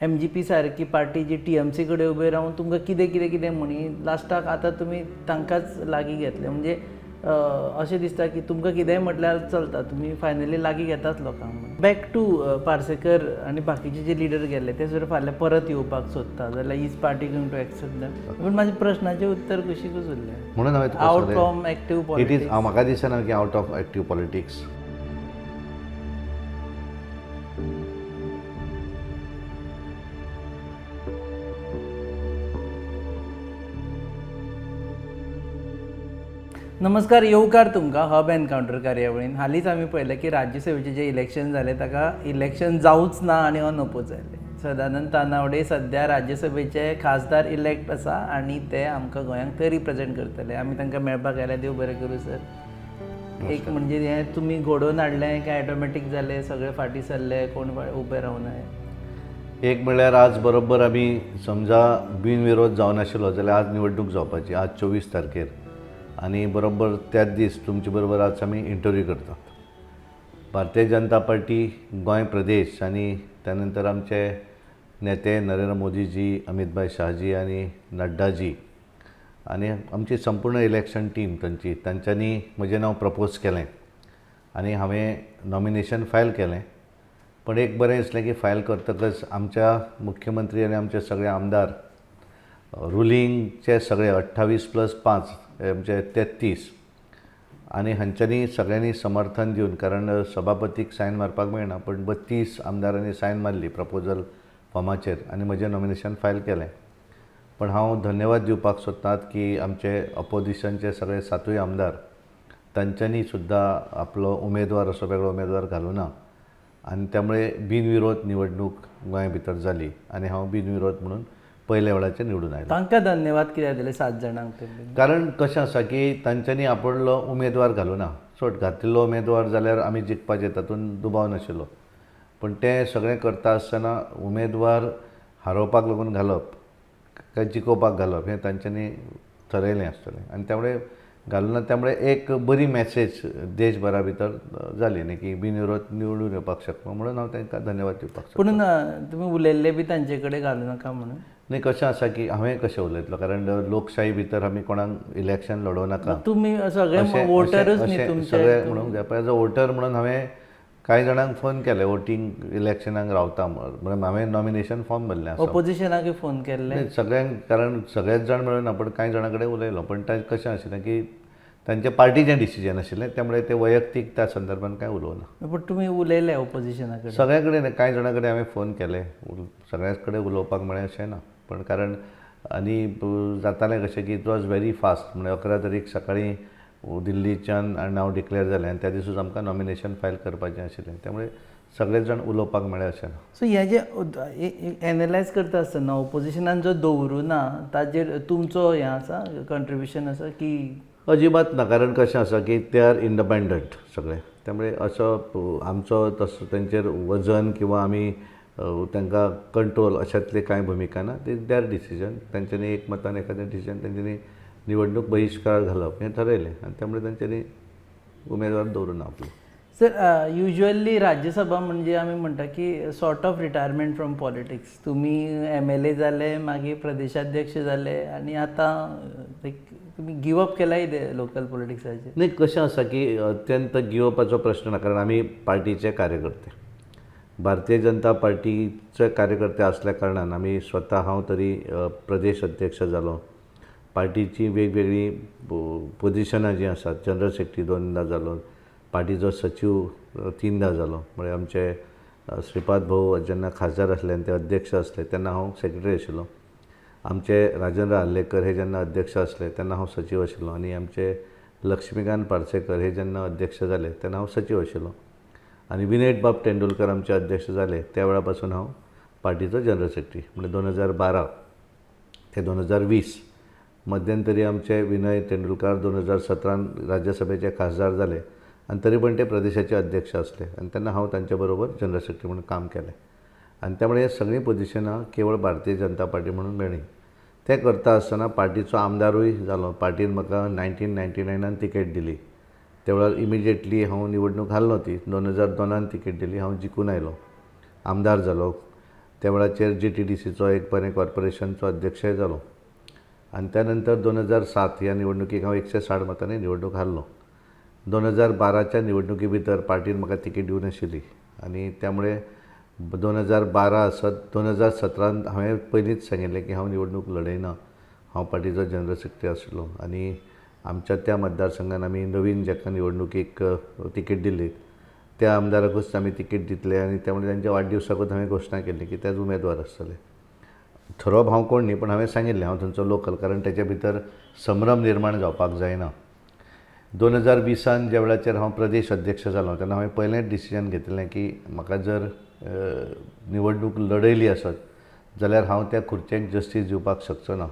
MGP सारकी party जी TMC कडेन उबे रावन तुमकां कितें कितें कितें म्हणी लास्टाक आतां तुमी तांकांच लागीं घेतले. म्हणजे अशें दिसता की तुमकां कितेंय म्हटल्यार चलता, तुमी फायनली लागीं घेताच लोकांक म्हणून. बॅक टू पार्सेकर आनी बाकीचे जे लिडर गेल्ले ते जर फाल्यां परत येवपाक सोदता जाल्यार is party going to accept them? पूण म्हाज्या प्रश्नाचें उत्तर कुशीकूच उरलें. म्हणून हांवें तुका आउट सांगलें, from active it is politics. म्हाका दिसना की आउट ऑफ एक्टीव पॉलिटिक्स. नमस्कार, येवकार तुमकां हब एनकावंटर कार्यावळीन. हालींच आमी पळयलें की राज्यसभेचें जें इलेक्शन जालें ताका इलेक्शन जावंच ना आनी अनओपोज जालें. सदानंद तानावडे सद्या राज्यसभेचे खासदार इलेक्ट आसा आनी ते आमकां गोंयांक ते रिप्रेजेंट करतले. आमी तांकां मेळपाक आयल्या. देव बरें करूं सर. एक म्हणजे हें तुमी घडोवन हाडलें काय ऑटोमॅटीक जालें, सगळे फाटीं सरले, कोण उबे रावना? एक म्हणल्यार आज बरोबर आमी समजा बिनविरोध जावनाशिल्लो जाल्यार आज निवडणूक जावपाची, आज 24 तारखेर, आनी बरोबर त्याच दीस तुमचे बरोबर आज आमी इंटरव्यू करतात. भारतीय जनता पार्टी गोंय प्रदेश आनी त्यानंतर आमचे नेते नरेंद्र मोदीजी, अमितभाई शहाजी आनी नड्डाजी आनी आमची संपूर्ण इलेक्शन टीम तांची, तांच्यांनी म्हजें नांव प्रपोज केलें आनी हांवें नॉमिनेशन फायल केलें. पण एक बरें दिसलें की फायल करतकच आमच्या मुख्यमंत्री आनी आमचे सगळे आमदार रुलिंगचे सगळे 28 + 5 आमचे 33 आनी हांच्यांनी सगळ्यांनी समर्थन दिवन, कारण सभापतीक सायन मारपाक मेळना, पण 32 आमदारांनी सायन मारली प्रपोजल फॉर्माचेर आनी म्हजें नॉमिनेशन फायल केलें. पण हांव धन्यवाद दिवपाक सोदतात की आमचे ऑपोजिशनचे सगळे 7ूय आमदार तांच्यांनी सुद्दां आपलो उमेदवार असो वेगळो उमेदवार घालूं ना आनी त्यामुळे बिनविरोध निवडणूक गोंया भितर जाली आनी हांव बिनविरोध म्हणून पयल्या वेळाचेर निवडून आयलो. तांकां धन्यवाद कित्याक दिले 7 जाणांक ते? कारण कशें आसा की तांच्यांनी आपलो उमेदवार घालूं ना. सोड घातिल्लो उमेदवार जाल्यार आमी जिखपाचे तातूंत दुबाव नाशिल्लो, पूण तें सगळें करता आसतना उमेदवार हारोवपाक लागून घालप काय जिखोवपाक घालप हें तांच्यांनी थरयलें आसतलें आनी त्यामुळे घालूं ना. त्यामुळे एक बरी मॅसेज देशभरा भितर जाली न्ही की बिनविरोध निवडून येवपाक शकता, म्हणून हांव तांकां धन्यवाद दिवपाक सोदतां. पूण तुमी उलयल्ले बी तांचे कडेन घालूं नाका म्हणून? न्ही, कशें आसा की हांवें कशें उलयतलो, कारण लोकशाही भितर आमी कोणाक इलेक्शन लडोवं नाका. तुमी सगळे वोटरूच न्ही तुमचे? सगळे म्हणूंक जाय. एज अ वोटर म्हणून हांवें कांय जाणांक फोन केले वोटींग इलेक्शनाक रावता म्हणून हांवें नॉमिनेशन फॉर्म भरलें आसा. ऑपोजिशनाकूय फोन केल्ले? सगळ्यांक, कारण सगळेच जाण मेळून ना, पण कांय जाणां कडेन उलयलो. पण तें कशें आशिल्लें की तांचे पार्टीचें डिसिजन आशिल्लें, त्यामुळे ते वैयक्तीक त्या संदर्भान कांय उलोवना. पूण तुमी उलयले ऑपोजिशना कडेन? सगळ्या कडेन, कांय जाणां कडेन हांवें फोन केले. सगळ्याच कडेन उलोवपाक मेळ्ळें अशें ना, पण कारण आनी जातालें कशें की it was very fast, म्हणजे 11 तारीख सकाळीं दिल्लीच्यान नांव डिक्लेअर जालें आनी त्या दिसूच आमकां नॉमिनेशन फायल करपाचें आशिल्लें, त्यामुळे सगळे जाण उलोवपाक मेळ्ळें अशें ना. सो हें जें एनलायज करता आसतना ऑपोजिशनान जो दवरूं ना ताजेर तुमचो हें आसा, कंट्रिब्युशन आसा की? अजिबात ना, कारण कशें आसा की ते आर इंडिपेंडंट सगळे, त्यामुळे असो आमचो तसो तेंचेर वजन किंवा आमी तांकां कंट्रोल अशांतली कांय भुमिका ना. ते there decision, तांच्यांनी एक मतान एखादें डिसिजन तांच्यांनी निवडणूक बहिश्कार घालप हें थरयलें आनी त्यामुळे तांच्यांनी उमेदवार दवरूं ना आपलो. सर, युज्युअली राज्यसभा म्हणजे आमी म्हणटा की sort of retirement from politics. तुमी एमएलए जाले, मागीर प्रदेशाध्यक्ष जाले आनी आतां लायक तुमी गिवअप केलाय लोकल पॉलिटिक्साचेर? न्ही, कशें आसा की अत्यंत गिवअपाचो प्रश्न ना, कारण आमी पार्टीचे कार्यकर्ते, भारतीय जनता पार्टीचे कार्यकर्ते आसल्या कारणान आमी स्वता, हांव तरी प्रदेश अध्यक्ष जालो, पार्टीची वेगवेगळीं पोजिशनां जीं आसात, जनरल सेक्रेटरी 2दा जालो, पार्टीचो सचीव 3दा जालो. म्हळ्यार आमचे श्रीपाद भाऊ जेन्ना खासदार आसले आनी ते अध्यक्ष आसले तेन्ना हांव सेक्रेटरी आशिल्लो, आमचे राजेंद्र आर्लेकर हे जेन्ना अध्यक्ष आसले तेन्ना हांव सचीव आशिल्लो आनी आमचे लक्ष्मीकांत पार्सेकर हे जेन्ना अध्यक्ष जाले तेन्ना हांव सचीव आशिल्लो आनी विनयबाब बाब तेंडुलकर आमचे अध्यक्ष जाले त्या वेळा पासून हांव पार्टीचो जनरल सेक्रेटरी, म्हणजे 2012 ते 2020. मध्यंतरी आमचे विनय तेंडुलकार 2017 राज्यसभेचे खासदार जाले आनी तरी पण ते प्रदेशाचे अध्यक्ष आसले आनी तेन्ना हांव तांचे बरोबर जनरल सेक्रेटरी म्हणून काम केलें आनी त्यामुळे हे सगळीं पोजिशनां केवळ भारतीय जनता पार्टी म्हणून मेळ्ळीं. तें करता आसतना पार्टीचो आमदारूय जालो. पार्टीन म्हाका 1999 तिकेट दिली, त्या वेळार इमिजिएटली हांव निवडणूक हारलो, ती 2002 तिकेट दिली, हांव जिखून आयलो, आमदार जालो. त्या वेळाचेर जीटीडीसीचो एक बरें कॉर्पोरेशनचो अध्यक्षय जालो आनी त्या नंतर 2007 ह्या निवडणुकीक हांव 160 मतांनी निवडणूक हारलो. 2012च्या निवडणुकी भितर पार्टीन म्हाका तिकेट दिवनाशिल्ली आनी त्यामुळे 2012 आसत 2017 हांवें पयलींच सांगिल्लें की हांव निवडणूक लडयना. हांव पार्टीचो जनरल सेक्रेटरी आशिल्लो आनी आमच्या त्या मतदारसंघान आमी नवीन जाका निवडणुकीक तिकेट दिल्ली त्या आमदाराकूच आमी तिकेट दितले आनी त्यामुळे तांच्या वाडदिवसाकूच हांवें घोशणा केल्ली की तेच उमेदवार आसतले. थरोवप हांव कोण न्ही, पूण हांवें सांगिल्लें हांव थंयचो लोकल, कारण तेच्या भितर संभ्रम निर्माण जावपाक जायना. 2020 ज्या वेळाचेर हांव प्रदेश अध्यक्ष जालो तेन्ना हांवें पयलेंच डिसिजन घेतिल्लें की म्हाका जर निवडणूक लडयली आसत जाल्यार हांव त्या खुर्चेक जस्टीस दिवपाक शकचो ना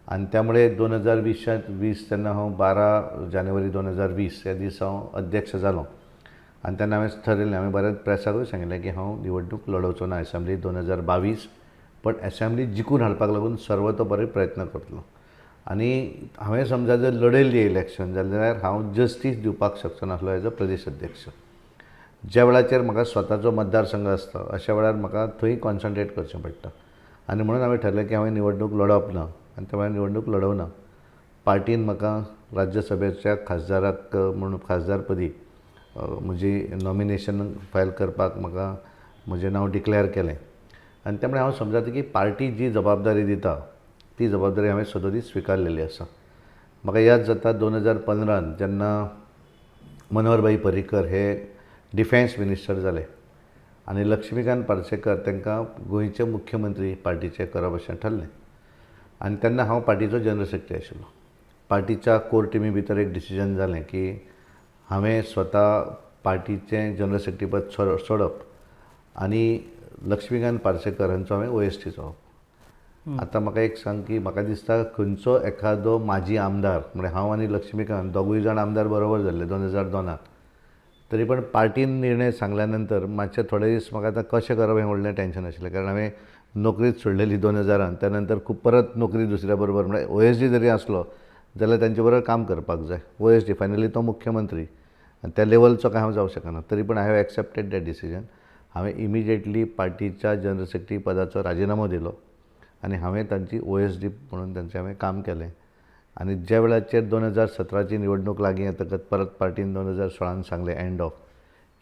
आनी त्यामुळे 2020 तेन्ना हांव 12 जानेवारी 2020 ह्या दीस हांव अध्यक्ष जालो आनी तेन्ना हांवें थरयलें, हांवें बऱ्याच प्रेसाकूय सांगिल्लें की हांव निवडणूक लडोवचो ना एसेंब्ली 2022, पण एसेंब्ली जिखून हाडपाक लागून सर्वतोपरी प्रयत्न करतलो आनी हांवें समजा जर लडयली इलेक्शन जाल्यार हांव जस्टीस दिवपाक शकचो नासलो एज अ प्रदेश अध्यक्ष. ज्या वेळाचेर म्हाका स्वताचो मतदारसंघ आसता अशा वेळार म्हाका थंय कॉन्सन्ट्रेट करचें पडटा आनी म्हणून हांवें ठरलें की हांवें निवडणूक लडप ना आनी त्या वेळार निवडणूक लडोवना. पार्टीन म्हाका राज्यसभेच्या खासदाराक म्हूण खासदारपदी म्हजी नॉमिनेशन फायल करपाक म्हाका म्हजें नांव डिक्लेअर केलें आनी त्यामुळे हांव समजता की पार्टी जी जबाबदारी दिता ती जबाबदारी हांवें सदोदीत स्विकारलेली आसा. म्हाका याद जाता 2015 जेन्ना मनोहरभाई पर्रीकर हे डिफेन्स मिनिस्टर जाले आनी लक्ष्मीकांत पार्सेकर तांकां गोंयचे मुख्यमंत्री पार्टीचे करप अशें ठरलें आनी तेन्ना हांव पार्टीचो जनरल सेक्रेटरी आशिल्लो. पार्टीच्या कोर टिमी भितर एक डिसिजन जालें की हांवें स्वता पार्टीचें जनरल सेक्रेटरी पद सोडप आनी लक्ष्मीकांत पार्सेकर हांचो हांवें OSD जावप. आतां म्हाका एक सांग की म्हाका दिसता खंयचो एखादो माजी आमदार म्हणजे हांव आनी लक्ष्मीकांत दोगूय जाण आमदार बरोबर जाल्ले 2002, तरी पण पार्टीन निर्णय सांगल्या नंतर मातशे थोडे दीस म्हाका आतां कशें करप हें व्हडलें टेंशन आशिल्लें, कारण हांवें नोकरीच सोडलेली 2000, त्या नंतर खूब परत नोकरी दुसऱ्या बरोबर म्हळ्यार OSD जरी आसलो जाल्यार तांचे बरोबर काम करपाक जाय. OSD finally तो मुख्यमंत्री आनी त्या लेवलचो कांय हांव जावं शकना, तरी पण I have accepted that decision. हांवें इमिजिएटली पार्टीच्या जनरल सेक्रेटरी पदाचो राजिनामो दिलो आनी हांवें तांची OSD म्हणून तांचें हांवें काम केलें आनी ज्या वेळाचेर 2017ची निवडणूक लागीं येतकच परत पार्टीन 2016 सांगलें एंड ऑफ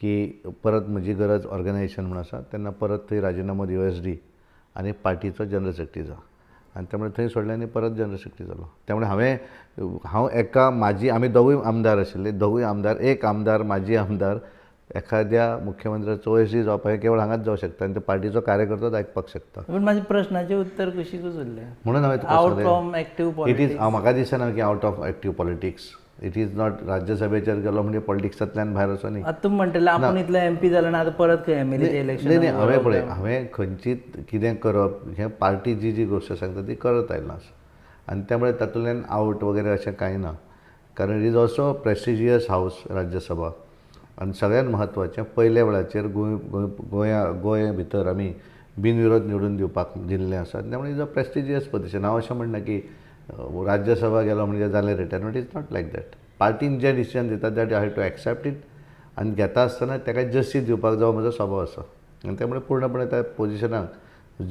की परत म्हजी गरज ऑर्गनायजेशन म्हूण आसा, तेन्ना परत थंय राजिनामो दी OSD आनी पार्टीचो जनरल सेक्रेटरी जा आनी त्यामुळे थंय सोडलें आनी परत जनरल सेक्रेटरी जालो. त्यामुळे हांव एका म्हाजी आमी दोगूय आमदार आशिल्ले, दोगूय आमदार, एक आमदार म्हाजी आमदार एखाद्या मुख्यमंत्र्याचो OSD जावप हें केवळ हांगाच जावं शकता आनी ते पार्टीचो कार्यकर्तोच आयकपाक शकता. पूण म्हाज्या प्रश्नाचें उत्तर कुशीकूच उरलें. म्हणून हांवें तुका out from active it is म्हाका दिसना की out of active politics it is not. राज्यसभेचेर गेलो म्हणजे पॉलिटिक्सांतल्यान भायर वचो न्ही. आतां तुमी म्हणटले आपूण इतलो MP जालो ना आतां परत खंय MLA election. न्ही, हांवें पळय हांवें खंयचीच कितें करप हें पार्टी जी जी गोश्ट सांगता ती करत आयलां आसा आनी त्यामुळे तातूंतल्यान आवट वगैरे अशें कांय ना, कारण it is also prestigious house Rajya Sabha. आनी सगळ्यांत म्हत्वाचें पयल्या वेळाचेर गोंय भितर आमी बिनविरोध निवडून दिवपाक दिल्लें आसा, त्यामुळे is a prestigious position. हांव अशें म्हणना की राज्यसभा गेलो म्हणजे जालें retirement, is not like that. पार्टीन जें डिसिजन दिता that I have to accept it आनी घेता आसतना ताका जस्टीस दिवपाक जावो म्हजो स्वभाव आसा आनी त्यामुळे पूर्णपणे त्या पोजिशनाक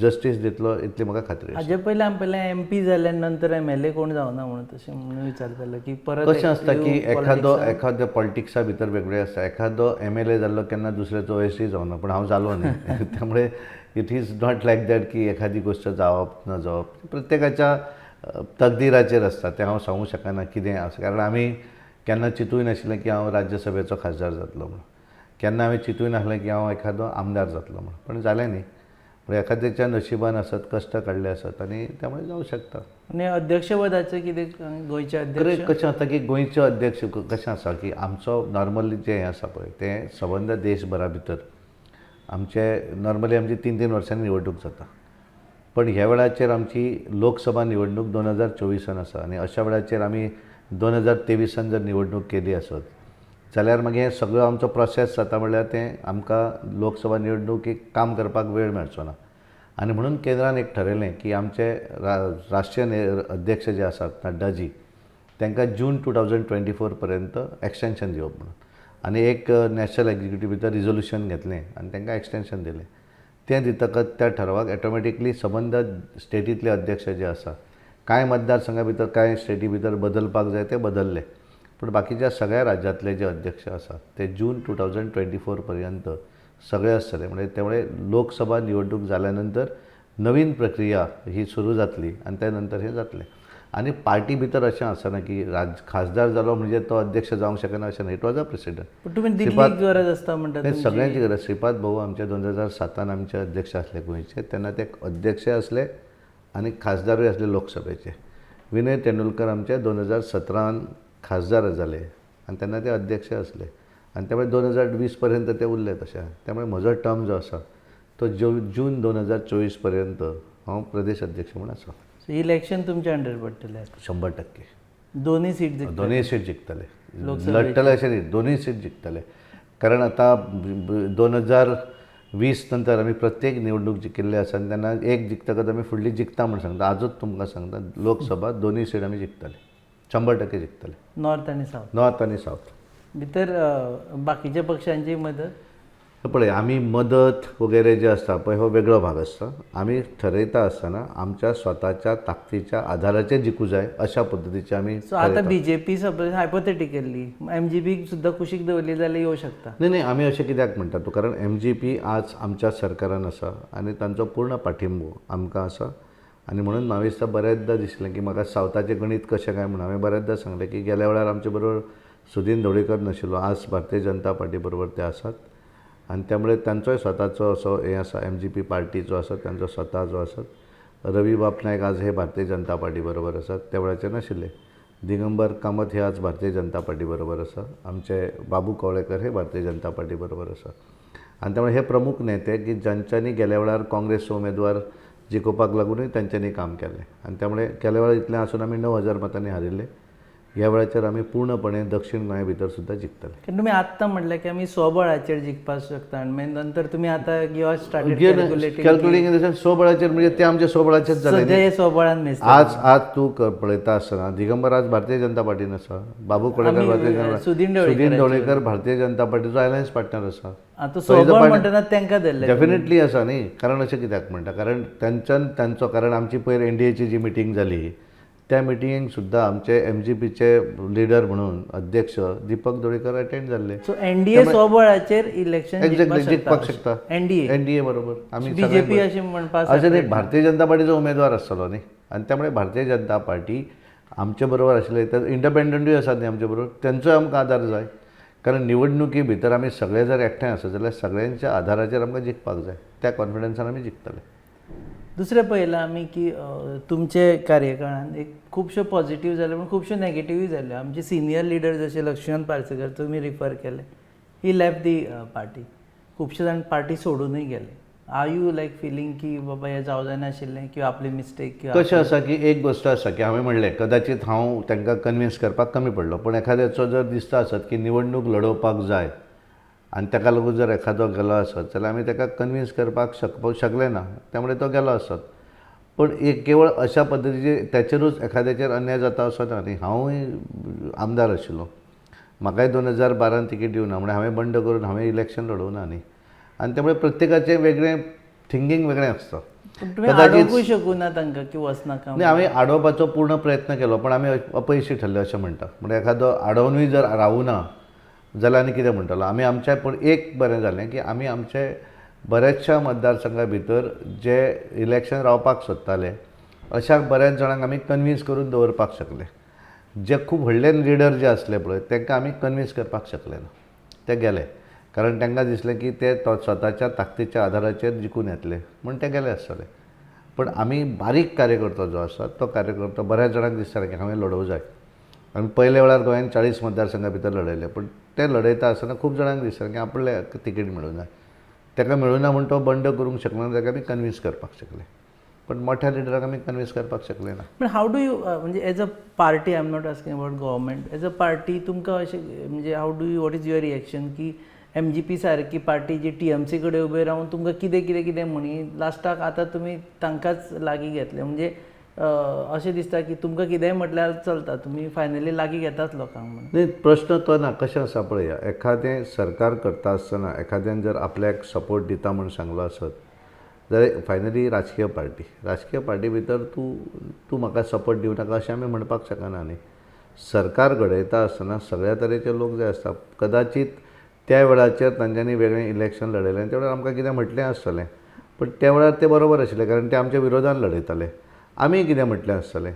जस्टीस दितलो इतली म्हाका खात्री आसा. हाजे पयलीं आमी पयलें MP जाल्या नंतर MLA कोण जावना म्हणून तशें म्हणून विचारतालो की परत कशें आसता की एखादो पॉलिटिक्सा भितर वेगवेगळे आसता, एखादो MLA जाल्लो केन्ना दुसऱ्याचो OSD जावना, पूण हांव जालो न्ही. त्यामुळे it is not like that की एखादी गोश्ट जावप ना जावप प्रत्येकाच्या तकदीराचेर आसता, तें हांव सांगूंक शकना कितें आसा, कारण आमी केन्ना चिंतूय नाशिल्लें की हांव राज्यसभेचो खासदार जातलो म्हणून, केन्ना हांवें चिंतूय नासलें की हांव एखादो आमदार जातलो म्हणून, पण जालें न्ही. म्हणजे एखाद्याच्या नशिबान आसत, कश्ट काडले आसत आनी त्यामुळे जावं शकता. आनी अध्यक्षपदाचें कितें गोंयचे अध्यक्ष कशें आसता की गोंयचे अध्यक्ष कशें आसा की आमचो नॉर्मली जें हें आसा पळय तें सबंद देशभरा भितर आमचे नॉर्मली आमची 3-3 वर्सांनी निवडणूक जाता, पण ह्या वेळाचेर आमची लोकसभा निवडणूक 2024 आसा आनी अशा वेळाचेर आमी 2023 जर निवडणूक केली आसत जाल्यार मागीर हें सगळो आमचो प्रोसेस जाता, म्हणल्यार तें आमकां लोकसभा निवडणुकेक काम करपाक वेळ मेळचो ना. आनी म्हणून केंद्रान एक ठरयलें की आमचे राष्ट्रीय अध्यक्ष जे आसात नड्डाजी तांकां जून 2024 पर्यंत एक्सटेंशन दिवप म्हणून, आनी एक नॅशनल एग्जिक्युटीव भितर रिजोल्युशन घेतलें आनी तांकां एक्सटेंशन दिलें. तें दितकच त्या ठरावाक ऑटोमॅटिकली सबंद स्टेटींतले अध्यक्ष जे आसा, कांय मतदारसंघा भितर, कांय स्टेटी भितर बदलपाक जाय ते बदलले, पूण बाकीच्या सगळ्या राज्यांतले जे अध्यक्ष आसात ते जून 2024 पर्यंत सगळे आसतले. म्हणजे त्यामुळे लोकसभा निवडणूक जाल्या नंतर नवीन प्रक्रिया ही सुरू जातली आनी त्या नंतर हें जातलें. आनी पार्टी भितर अशें आसना की खासदार जालो म्हणजे तो अध्यक्ष जावंक शकना अशें ना. It was a president. पण तुमी दिल्लीक गरज आसता म्हणटा. ते सगळ्यांची गरज. श्रीपाद भाऊ आमचे 2007 आमचे अध्यक्ष आसले गोंयचे, तेन्ना ते अध्यक्ष आसले आनी खासदारूय आसले लोकसभेचे. विनय तेंडुलकर आमचे 2017 खासदार जाले आनी तेन्ना ते अध्यक्ष आसले आनी त्यामुळे 2020 पर्यंत ते उरले तशे. त्यामुळे म्हजो टर्म जो आसा तो जून 2024 पर्यंत हांव प्रदेश अध्यक्ष म्हूण आसा. सो इलेक्शन तुमच्या अंडर पडटलें. 100%. दोन्ही सीट जिखतले. दोनूय सीट जिखतले, लढटले अशें न्ही, दोनूय सीट जिखतले. कारण आतां 2020 नंतर आमी प्रत्येक निवडणूक जिखिल्ली आसा आनी तेन्ना एक जिखतकच आमी फुडली जिखता म्हूण सांगता. आजूच तुमकां सांगता, लोकसभा दोनूय सीट आमी जिखतले, 100% जिखतले. नॉर्थ आनी सावथ. नॉर्थ आनी सावथ. भितर बाकीच्या पक्षांची मदत. पळय, आमी मदत वगैरे जे आसता पळय हो वेगळो भाग आसता. आमी ठरयता आसतना आमच्या स्वताच्या ताकदीच्या आधाराचेर जिखूं जाय अशा पद्दतीचे आमी. सो आतां बीजेपी सपोज हायपोथेटिकली एमजीपी सुद्दां कुशीक दवरली जाल्यार येवं शकता. न्ही न्ही, आमी अशें कित्याक म्हणटा तूं, कारण एमजीपी आज आमच्या सरकारान आसा आनी तांचो पूर्ण पाठिंबो आमकां आसा. आनी म्हणून म्हाका दिसता बऱ्याचदा दिसलें की म्हाका सावथाचें गणीत कशें काय म्हणून हांवें बऱ्याचदा सांगलें की गेल्या वेळार आमचे बरोबर सुदीन ढवळीकर नाशिल्लो, आज भारतीय जनता पार्टी बरोबर ते आसात आनी त्यामुळे तांचोय स्वताचो असो हें आसा, एमजीपी पार्टीचो आसा तांचो स्वता जो आसा. रवी बाब नायक आज हे भारतीय जनता पार्टी बरोबर आसात, त्या वेळाचेर नाशिल्ले. दिगंबर कामत हे आज भारतीय जनता पार्टी बरोबर आसा. आमचे बाबू कवळेकर हे भारतीय जनता पार्टी बरोबर आसा. आनी त्यामुळे हे प्रमुख नेते की ज्यांच्यांनी गेल्या वेळार काँग्रेसचो उमेदवार जिखोवपाक लागूनय तांच्यांनी काम केलें आनी त्यामुळे गेल्या वेळार इतलें आसून आमी 9,000 मतांनी हारिल्ले. ह्या वेळाचेर आमी पूर्णपणे दक्षीण गोंया भितर सुद्दां जिखतले. कारण तुमी आत्तां म्हटलें की आमी स्वबळाचेर जिखपाक शकता आनी मागीर नंतर तुमी आतां you are started calculating. Calculating in the sense स्वबळाचेर म्हणजे ते आमच्या स्वबळाचेर जाले. सद्या हे स्वबळान मेजता. आज आज तूं पळयता आसतना दिगंबर आज भारतीय जनता पार्टीन आसा, बाबू कवळेकर भारतीय जनता, सुदीन सुदीन ढवळीकर भारतीय जनता पार्टीचो अलायन्स पार्टनर आसा. आतां स्वबळ म्हणटना तांकां धरलें. डेफिनेटली आसा न्ही, कारण अशें कित्याक म्हणटा, कारण तांच्यान तांचो, कारण आमची पयर एनडीएची जी मिटींग जाली त्या मिटिंगेक सुद्दां आमचे एमजीपीचे लिडर म्हणून अध्यक्ष दीपक ढवळीकर अटेंड जाल्ले. सो एनडीए स्वबळाचेर इलेक्शन एक्झॅक्टली जिखपाक शकता एनडीए, एनडीए बरोबर आमी बीजेपी अशें म्हणपाक अशें न्ही, भारतीय जनता पार्टीचो उमेदवार आसतलो न्ही आनी त्यामुळे भारतीय जनता पार्टी आमचे बरोबर आशिल्ले, तर इंडिपेंडंटूय आसात न्ही आमचे बरोबर, तेंचोय आमकां आदार जाय. कारण निवडणुकी भितर आमी सगळे जर एकठांय आसत जाल्यार सगळ्यांच्या आदाराचेर आमकां जिखपाक जाय, त्या कॉन्फिडन्सान आमी जिखतले. दुसरें पळयलां आमी की तुमचे कार्यकाळान एक खुबश्यो पॉझिटिव्ह जाल्यो पूण खुबश्यो नेगेटिव्हूय जाल्यो. आमचे सिनियर लिडर जशे लक्ष्मण पार्सेकर तुमी रिफर केले, ही लेफ्ट दी पार्टी, खुबशे जाण पार्टी सोडूनय गेले. Are you like feeling की बाबा हें जावं जायनाशिल्लें किंवा आपली मिस्टेक किंवा? कशें आसा की एक गोश्ट आसा की हांवें म्हणलें कदाचित हांव तांकां कन्विन्स करपाक कमी पडलो, पूण एखाद्याचो जर दिसता आसत की निवडणूक लडोवपाक जाय आनी ताका लागून जर एखादो गेलो आसत जाल्यार आमी ताका कन्विन्स करपाक शकले ना, त्यामुळे तो गेलो आसत. पूण एक केवळ अशा पद्दतीचे ताचेरूच एखाद्याचेर अन्याय जाता असो ना न्ही. हांवूय आमदार आशिल्लो, म्हाकाय 2012 तिकेट दिवना म्हणून हांवें बंड करून हांवें इलेक्शन लडोवना न्ही. आनी त्यामुळे प्रत्येकाचें वेगळें थिंकींग वेगळें आसता. पूण तुमी आडोवंकूय शकूना तांकां की वचनाका. न्ही, हांवें आडोवपाचो पूर्ण प्रयत्न केलो पण आमी अपयशी ठरले अशें म्हणटा. म्हणजे एखादो आडोवनूय जर रावना जाल्यार आनी कितें म्हणटलो आमी आमच्या. पूण एक बरें जालें की आमी आमचे बऱ्याचशा मतदारसंघा भितर जे इलेक्शन रावपाक सोदताले अशा बऱ्याच जाणांक आमी कन्विन्स करून दवरपाक शकले. जे खूब व्हडले लिडर जे आसले पळय तांकां आमी कन्विन्स करपाक शकले ना, ते गेले. कारण तांकां दिसलें की ते स्वताच्या ताकदीच्या आधाराचेर जिखून येतले म्हूण ते गेले आसतले. पण आमी बारीक कार्यकर्तो जो आसा तो कार्यकर्तो बऱ्याच जाणांक दिसतालें की हांवें लडोवंक जाय. आमी पयल्या वेळार गोंयांत 40 मतदारसंघा भितर लडयले, पूण ते लडयता आसतना खूब जाणांक दिसतालें की आपल्याक तिकेट मेळूंक जाय. ताका मेळूना म्हूण तो बंड करूंक शकना, ताका आमी कन्विन्स करपाक शकले. पण मोठ्या लिडराक आमी कन्विन्स करपाक शकले ना. पण how do you म्हणजे as a party, I am not asking about government, as a party तुमकां अशें म्हणजे how do you, what is your reaction की एमजीपी सारकी पार्टी जी टीएमसी कडेन उबे रावन तुमकां कितें कितें कितें म्हणी लास्टाक आतां तुमी तांकांच लागीं घेतले. म्हणजे अशें दिसता की तुमकां कितेंय म्हटल्यार चलता, तुमी फायनली लागीं घेताच लोकांक म्हणून. न्ही, प्रश्न तो ना. कशें आसा पळया, एखादें सरकार करता आसतना एखाद्यान जर आपल्याक सपोर्ट दिता म्हूण सांगलो आसत जाल्यार फायनली राजकीय पार्टी, राजकीय पार्टी भितर तूं तूं म्हाका सपोर्ट दिवं नाका अशें आमी म्हणपाक शकना न्ही. सरकार घडयता आसतना सगळ्या तरेचे लोक जाय आसता. कदाचीत त्या वेळाचेर तांच्यांनी वेगळें इलेक्शन लडयलें आनी त्या वेळार आमकां कितें म्हटलें आसतलें, पूण त्या वेळार ते बरोबर आशिल्ले कारण ते आमच्या विरोधान लडयताले. आमी कितें म्हटलें आसतलें,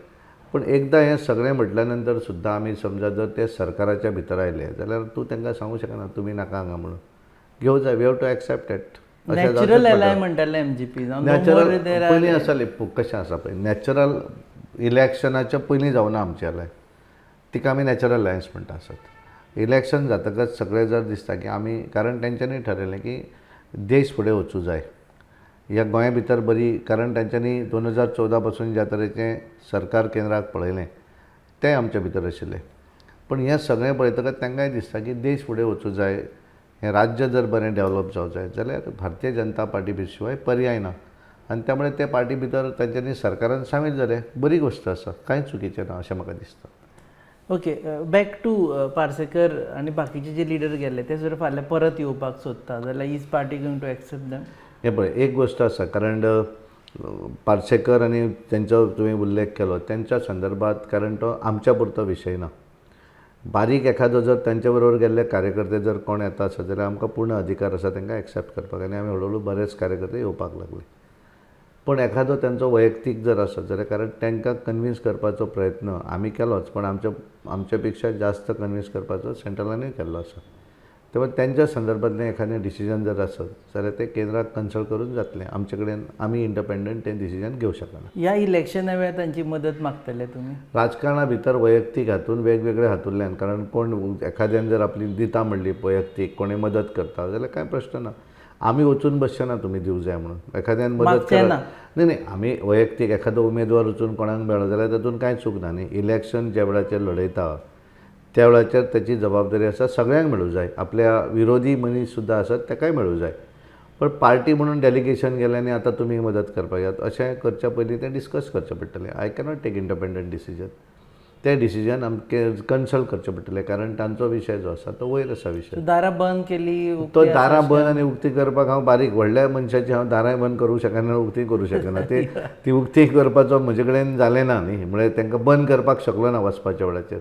पूण एकदां हें सगळें म्हटल्या नंतर सुद्दां आमी समजा जर ते सरकाराच्या भितर आयले जाल्यार तूं तांकां सांगूं शकना तुमी नाका हांगा म्हणून, घेवं जाय. We have to accept it. Natural ally म्हणटाले एमजीपी. नॅचरल पयलीं आसताली. कशें आसा पळय, नॅचरल इलेक्शनाच्या पयलीं जावना आमची अलाय, तिका आमी नॅचरल अलायन्स म्हणटा आसत. इलेक्शन जातकच सगळें जर दिसता की आमी, कारण तेंच्यांनी ठरयलें की देश फुडें वचूं जाय ह्या गोंया भितर बरी, कारण तेंच्यांनी 2014 पासून ज्या तरेचें सरकार केंद्राक पळयलें तें आमच्या भितर आशिल्लें. पूण हें सगळें पळयतकच तांकांय दिसता की देश फुडें वचूं जाय, हें राज्य जर बरें डेवलप जावं जाय जाल्यार भारतीय जनता पार्टी शिवाय पर्याय ना. आनी त्यामुळे ते पार्टी भितर तांच्यांनी सरकारान सामील जाले, बरी गोश्ट आसा, कांय चुकीचें ना अशें म्हाका दिसता. ओके, बॅक टू पार्सेकर आनी बाकीचे जे लिडर गेल्ले ते जर फाल्यां परत येवपाक सोदता जाल्यार is party going to accept them? हें पळय, एक गोश्ट आसा, कारण पार्सेकर आनी तेंचो तुवें उल्लेख केलो तेंच्या संदर्भात, कारण तो आमच्या पुरतो विशय ना. बारीक एखादो जर तांच्या बरोबर गेल्ले कार्यकर्ते जर कोण येता आसत जाल्यार आमकां पूर्ण अधिकार आसा तांकां एक्सेप्ट करपाक, आनी आमी हळू हळू बरेच कार्यकर्ते येवपाक लागले. पूण एखादो तांचो वैयक्तीक जर आसत जाल्यार, कारण तांकां कन्विन्स करपाचो प्रयत्न आमी केलोच, पण आमच्या पेक्षा जास्त कन्विन्स करपाचो सेंट्रलानूय केल्लो आसा. तेन्ना तांच्या संदर्भांतलें एखादें डिसिजन जर आसत जाल्यार तें केंद्राक कन्सल्ट करून जातलें, आमचे कडेन आमी इंडिपेंडंट तें डिसिजन घेवं शकना. ह्या इलेक्शना वेळार तांची मदत मागतले तुमी? राजकारणा भितर वैयक्तीक हातून वेगवेगळे हातूंतल्यान, कारण कोण एखाद्यान जर आपली दिता म्हणली वैयक्तीक कोणी मदत करता जाल्यार कांय प्रश्न ना, आमी वचून बसचे ना तुमी दिवं जाय म्हणून. एखाद्यान मदत मागचे ना. न्ही न्ही, आमी वैयक्तीक एखादो उमेदवार वचून कोणाक मेळ्ळो जाल्यार तातूंत कांय चूक ना न्ही. इलेक्शन ज्या वेळाचेर लडयता त्या वेळाचेर ताची जबाबदारी आसा सगळ्यांक मेळूं जाय, आपल्या विरोधी मनीस सुद्दां आसत ताकाय मेळूं जाय. पण पार्टी म्हणून डेलिगेशन गेलें आनी आतां तुमी मदत करपाक यात अशें करच्या पयलीं तें डिस्कस करचें पडटलें. I cannot take independent decision. तें डिसिजन आमकां कन्सल्ट करचें पडटलें, कारण तांचो विशय जो आसा तो वयर आसा विशय. दारां बंद केली, तो दारां बंद आनी उक्ती करपाक हांव बारीक व्हडल्या मनशाची हांव दारांय बंद करूंक शकना, उक्ती करूंक शकना. ती उक्ती करपाचो म्हजे कडेन जालें ना न्ही, म्हळ्यार तांकां बंद करपाक शकलो ना वचपाच्या वेळाचेर,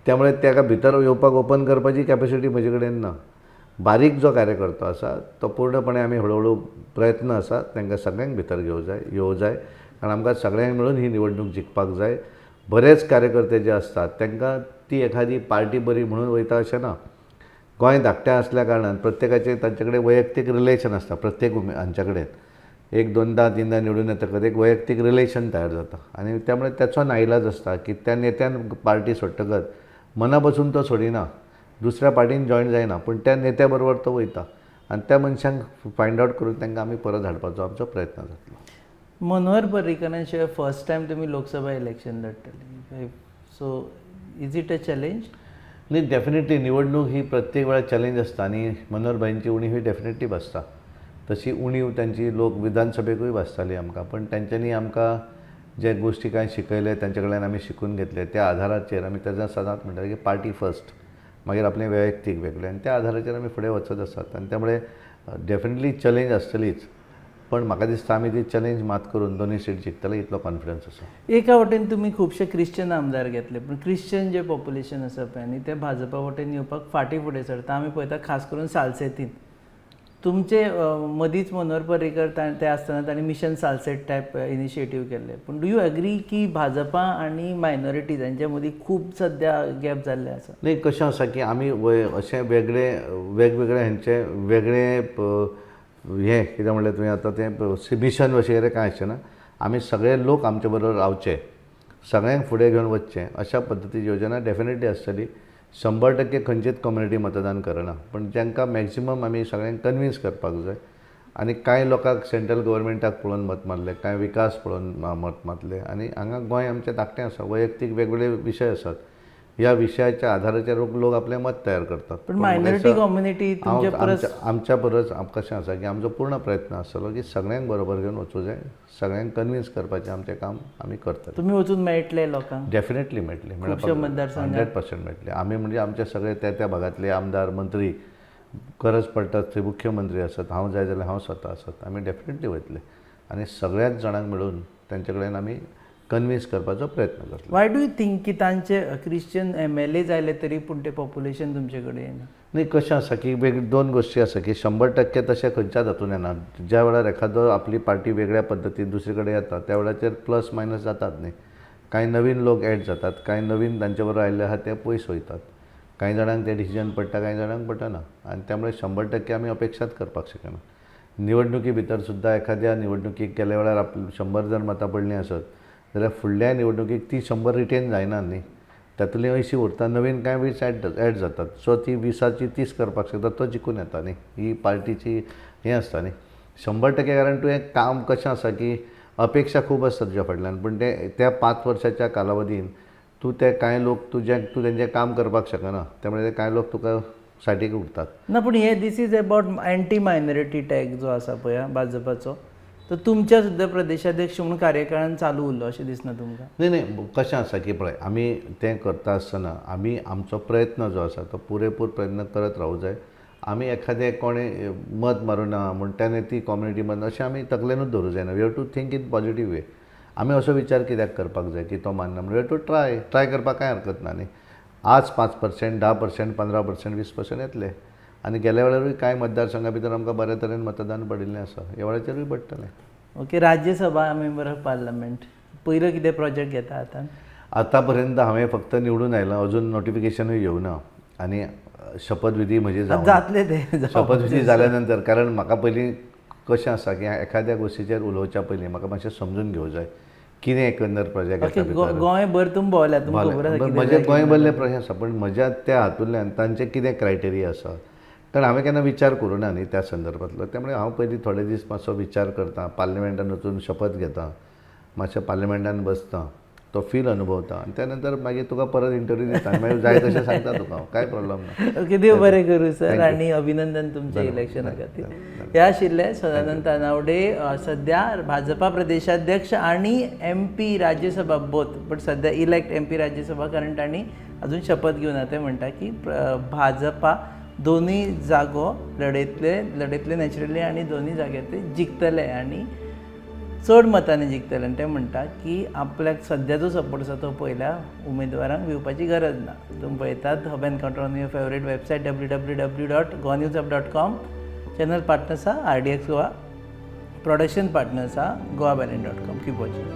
त्यामुळे ताका भितर येवपाक ओपन करपाची कॅपेसिटी म्हजे कडेन ना. बारीक जो कार्यकर्तो आसा तो पूर्णपणे आमी हळुहळू प्रयत्न आसा तांकां सगळ्यांक भितर घेवं जाय, येवं जाय, कारण आमकां सगळ्यांक मेळून ही निवडणूक जिखपाक जाय. बरेच कार्यकर्ते जे आसतात तांकां ती एखादी पार्टी बरी म्हणून वयता अशें ना. गोंय धाकटें आसल्या कारणान प्रत्येकाचें तांचे कडेन वैयक्तीक रिलेशन आसता, प्रत्येक हांच्या कडेन एक दोनदां तिनदां निवडून येतकच एक वैयक्तीक रिलेशन तयार जाता, आनी त्यामुळे ताचो नाइलाज आसता की त्या नेत्यान पार्टी सोडटकच मना पसून तो सोडिना, दुसऱ्या पार्टीन जॉयन जायना, पूण त्या नेत्या बरोबर तो वयता आनी त्या मनशांक फायंड आवट करून तांकां आमी परत हाडपाचो आमचो प्रयत्न जातलो. मनोहर पर्रीकरान शिवाय फर्स्ट टायम तुमी लोकसभा इलेक्शन लढटले, so is it a challenge? न्ही, डेफिनेटली निवडणूक ही प्रत्येक वेळार चॅलेंज आसता आनी मनोहर भाईंची उणीव ही डेफिनेटली भासता. तशी उणीव तांची लोक विधानसभेकूय भासताली आमकां, पण तांच्यांनी आमकां जे गोश्टी कांय शिकयले तांचे कडल्यान आमी शिकून घेतले, त्या आधाराचेर आमी तेन्ना सदांच म्हणटाले की पार्टी फर्स्ट, मागीर आपलें वैयक्तीक वेगळें, आनी त्या आधाराचेर आमी फुडें वचत आसात. आनी त्यामुळे डेफिनेटली चॅलेंज आसतलीच, पण म्हाका दिसता आमी ती चॅलेंज मात करून दोनूय सीट जिखतले इतलो कॉन्फिडन्स आसा. एका वटेन तुमी खुबशे क्रिश्चन आमदार घेतले, पूण क्रिश्चन जे पॉप्युलेशन आसा पळय आनी ते भाजपा वटेन येवपाक फाटीं फुडें सरता. आमी पळयता खास करून सालसेतीन तुमचे मदींच मनोहर पर्रीकर ते आसतना तांणी मिशन सालसेट टायप इनिशिएटीव केल्ले, पूण do you agree की भाजपा आनी मायनॉरिटीज हांच्या मदीं खूब सद्या गॅप जाल्ले आसा? न्ही, कशें आसा की आमी अशें वेगळे वेगवेगळे हांचे वेगळे हें कितें म्हणलें तुवें आतां तें मिशन वगैरे कांय आसचें ना. आमी सगळे लोक आमचे बरोबर रावचे, सगळ्यांक फुडें घेवन वचचें अशा पद्दतीची योजना डेफिनेटली आसतली. 100% खंयचीच कम्युनिटी मतदान करना, पण जांकां मॅक्सिमम आमी सगळ्यांक कन्विन्स करपाक जाय. आनी कांय लोकांक सेंट्रल गव्हर्मेंटाक पळोवन मत मारलें, कांय विकास पळोवन मत मारलें, आनी हांगा गोंय आमचें धाकटें आसा, वैयक्तीक वेगवेगळे विशय आसात, ह्या विशयाच्या आधाराचेर लोक आपलें मत तयार करतात. पण मायनॉरिटी कम्युनिटी तुमचे परस आमच्या परस कशें आसा की आमचो पूर्ण प्रयत्न आसतलो की सगळ्यांक बरोबर घेवन वचूं जाय, सगळ्यांक कन्विन्स करपाचें आमचें काम आमी करतले. तुमी वचून मेळटले लोकांक? डेफिनेटली मेळटले, खुबशे मतदारसंघात 100% मेळटले. आमी म्हणजे आमचे सगळे त्या त्या भागांतले आमदार, मंत्री, गरज पडटा थंय मुख्यमंत्री आसत, हांव जाय जाल्यार हांव स्वता आसत, आमी डेफिनेटली वयतले. आनी सगळ्याच जाणांक मेळून तांचे कडेन आमी कन्विन्स करपाचो प्रयत्न करतले. वाय do you think की तांचे क्रिश्चन एमएलए जाले तरी पूण ते पॉप्युलेशन तुमचे कडेन येना? न्ही, कशें आसा की वेग दोन गोश्टी आसा की 100% तशें खंयच्याच हातून येना. ज्या वेळार एखादो आपली पार्टी वेगळ्या पद्दतीन दुसरे कडेन येता त्या वेळाचेर प्लस मायनस जातात न्ही. कांय नवीन लोक एड जातात, कांय नवीन तांचे बरोबर आयिल्ले आहा ते पयस वयतात, कांय जाणांक तें डिसिजन पडटा, कांय जाणांक पडना आनी त्यामुळे 100% आमी अपेक्षाच करपाक शकना. निवडणुकी भितर सुद्दां एखाद्या निवडणुकीक गेल्या वेळार आप 100 जर मतां पडलीं आसत जाल्यार फुडल्या निवडणुकीक ती 100 रिटेन जायना न्ही, तातूंतली 80 उरता, नवीन कांय 20 एड जातात. सो ती 20ची 30 करपाक शकता, तो जिखून येता न्ही. ही पार्टीची हें आसता न्ही 100%. कारण तुवें काम कशें आसा की अपेक्षा खूब आसता तुज्या फाटल्यान, पूण ते त्या 5 वर्साच्या कालावधीन तूं ते कांय लोक तुज्या तूं तेंचें काम करपाक शकना, त्यामुळे ते कांय लोक तुका सायडीक उरतात. ना, पूण हे this is about anti minority tag जो आसा पळय भाजपाचो, तो तुमच्या सुद्दां प्रदेशाध्यक्ष म्हणून कार्यकाळान चालू उरलो अशें दिसना तुमकां? न्ही न्ही, कशें आसा की पळय आमी तें करता आसतना आमी आमचो प्रयत्न जो आसा तो पुरेपूर प्रयत्न करत रावूं जाय. आमी एखादें कोणें मत मारूं ना म्हूण तेणें ती कम्युनिटी मत अशें आमी तकलेनूच धरूं जायना. We have to think in positive way. आमी असो विचार कित्याक करपाक जाय की तो मानना म्हूण. We have to try, try करपाक कांय हरकत ना न्ही. आज 5%, 10%, 15%, 20% येतले आनी गेल्या वेळारूय कांय मतदारसंघा भितर आमकां बऱ्या तरेन मतदान पडिल्लें आसा, ह्या वेळाचेरूय पडटलें. Okay, Rajya Sabha member of parliament पयलो कितें प्रोजेक्ट घेता आतां? आतां पर्यंत हांवें फक्त निवडून आयलां, अजून नोटिफिकेशनूय येवना आनी शपथविधी म्हजी जावना. जातले ते शपथविधी जाल्या नंतर, कारण म्हाका पयलीं कशें आसा की एखाद्या गोश्टीचेर उलोवच्या पयलीं म्हाका मातशें समजून घेवं जाय कितें एकंदर प्रोजेक्ट ओके, येता भितर. गोंयभर तुमी भोंवल्या, तुमकां खबर आसा कितें म्हजें गोंय भरलें प्रश्न आसा, पूण म्हज्या त्या हातूंतल्यान तांचे कितें क्रायटेरिया आसा, कारण हांवें केन्ना विचार करूं ना न्ही त्या संदर्भांतलो. त्यामुळे हांव पयलीं थोडे दीस मातसो विचार करता, पार्लमेंटान वचून शपथ घेता, मातशें पार्लमेंटान बसता, तो फील अनुभवता आनी त्या नंतर मागीर तुका परत इंटरव्यू दिता आनी मागीर जाय तशें सांगता तुका हांव, कांय प्रॉब्लम ना. ओके, देव बरें करूं सर आनी अभिनंदन तुमच्या इलेक्शना खातीर. हे आशिल्ले सदानंद तानावडे, सद्या भाजपा प्रदेशाध्यक्ष आनी एमपी राज्यसभा बोथ, बट सद्या इलेक्ट एमपी राज्यसभा, कारण तांणी अजून शपथ घेवना. ते म्हणटा की भाजपा दोनूय जागो लडयतले नॅचरली आनी दोनूय जाग्यार ते जिखतले आनी चड मतांनी जिखतले. आनी ते म्हणटा की आपल्याक सद्या जो सपोर्ट आसा तो पयल्या उमेदवारांक दिवपाची गरज ना. तुमी पळयतात Hub Encounter on your favourite website www.goanewshub.com. Channel partners आसा RDX Goa, production partners आसा goabyline.com. Keep watching.